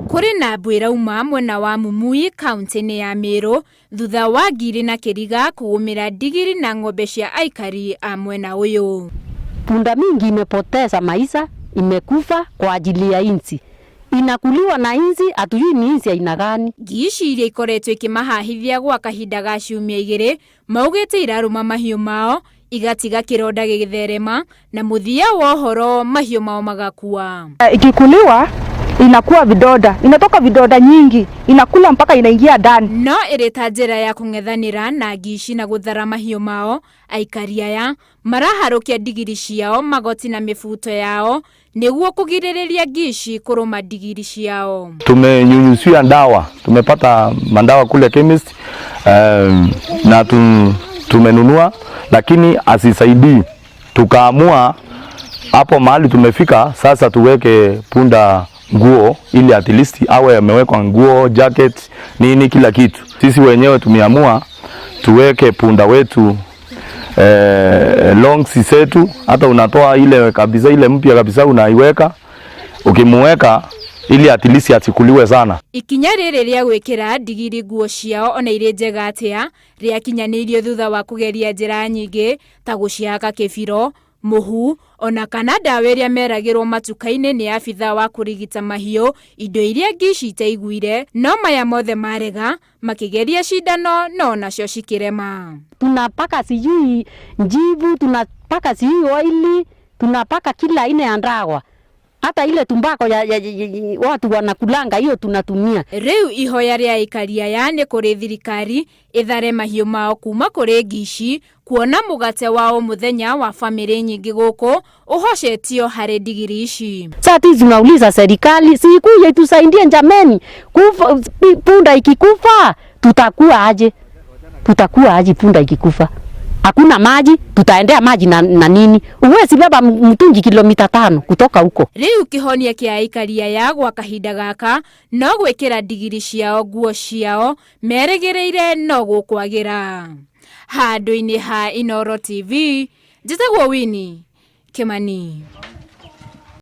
Kũrĩ na mbũ ĩrauma mwena wa Mumui kaunti-inĩ ya Meru thutha wa ngiri na kĩriga kũgũmĩra ndigiri na ng'ombe cia aikari a mwena ũyũ. Punda mingi imepoteza maisha, imekufa kwa ajili ya inzi. Inakuliwa na inzi, hatujui ni inzi aina gani. Ngi ici iria ikoretwo ikĩmahahithia gwa kahinda ga ciumia 2 maugĩte irarũma mahiũ mao igatiga kĩronda gĩgĩtherema na mũthia wa ũhoro mahiũ mao magakua. Ikikuliwa inakuwa vidonda, inatoka vidonda nyingi, inakula mpaka inaingia ndani. No ĩrĩ ta njĩra ya kũng'ethanĩra na ngi ici na gũthara mahiũ mao, aikari aya maraharũkia ndigiri ciao magoti na mĩbuto yao nĩguo kũgirĩrĩria ngi ici kũrũma ndigiri ciao. Tumenyunyusia ndawa, tumepata mandawa kule chemist, na tumenunua, lakini asisaidii. Tukaamua hapo mahali tumefika sasa tuweke punda nguo ili at least awe amewekwa nguo, jacket, nini kila kitu. Sisi wenyewe tumeamua tuweke punda wetu longs zetu, hata unatoa ile kabisa ile mpya kabisa unaiweka, ukimuweka ili at least asikuliwe sana. Ikinya rĩrĩ rĩa gwĩkĩra ndigiri nguo ciao ona irĩ njega atĩa rĩakinyanĩirio thutha wa kũgeria njĩra nyingĩ ta gũcihaka kĩbiro, mũhu ona kana ndawa ĩrĩa meragĩrwo matuka-inĩ nĩ abithaa wa kũrigita mahiũ, indo iria ngi ici itaiguire, no maya mothe marega makĩgeria cindano no nacio cikĩrema. Tunapaka sijui njivu, tunapaka sijui oili, tunapaka kila aina ya ndawa. Hata ile tumbako ya watu wanakulanga hiyo tunatumia. Rĩu ihoya rĩa aikari aya nĩ kũrĩ thirikari ĩthare mahiũ mao kuma kũrĩ ngi ici, kuona mũgate wa o mũthenya wa bamĩrĩ nyingĩ gũkũ ũhocetio harĩ ndigiri ici. Sasa tunauliza serikali si ikuje itusaidie jameni, kufa, punda ikikufa tutakuwa aje? Tutakuwa aje punda ikikufa? Hakuna maji, tutaendea maji na nini? Uwezi beba mtungi kilomita 5 kutoka huko. Rĩu kĩhonia kĩa aikari aya gwa kahinda gaka no gwĩkĩra ndigiri ciao nguo ciao merĩgĩrĩire no gũkwagĩra. Handũ-inĩ ha Inooro TV, njĩtagwo Winnie Kimani.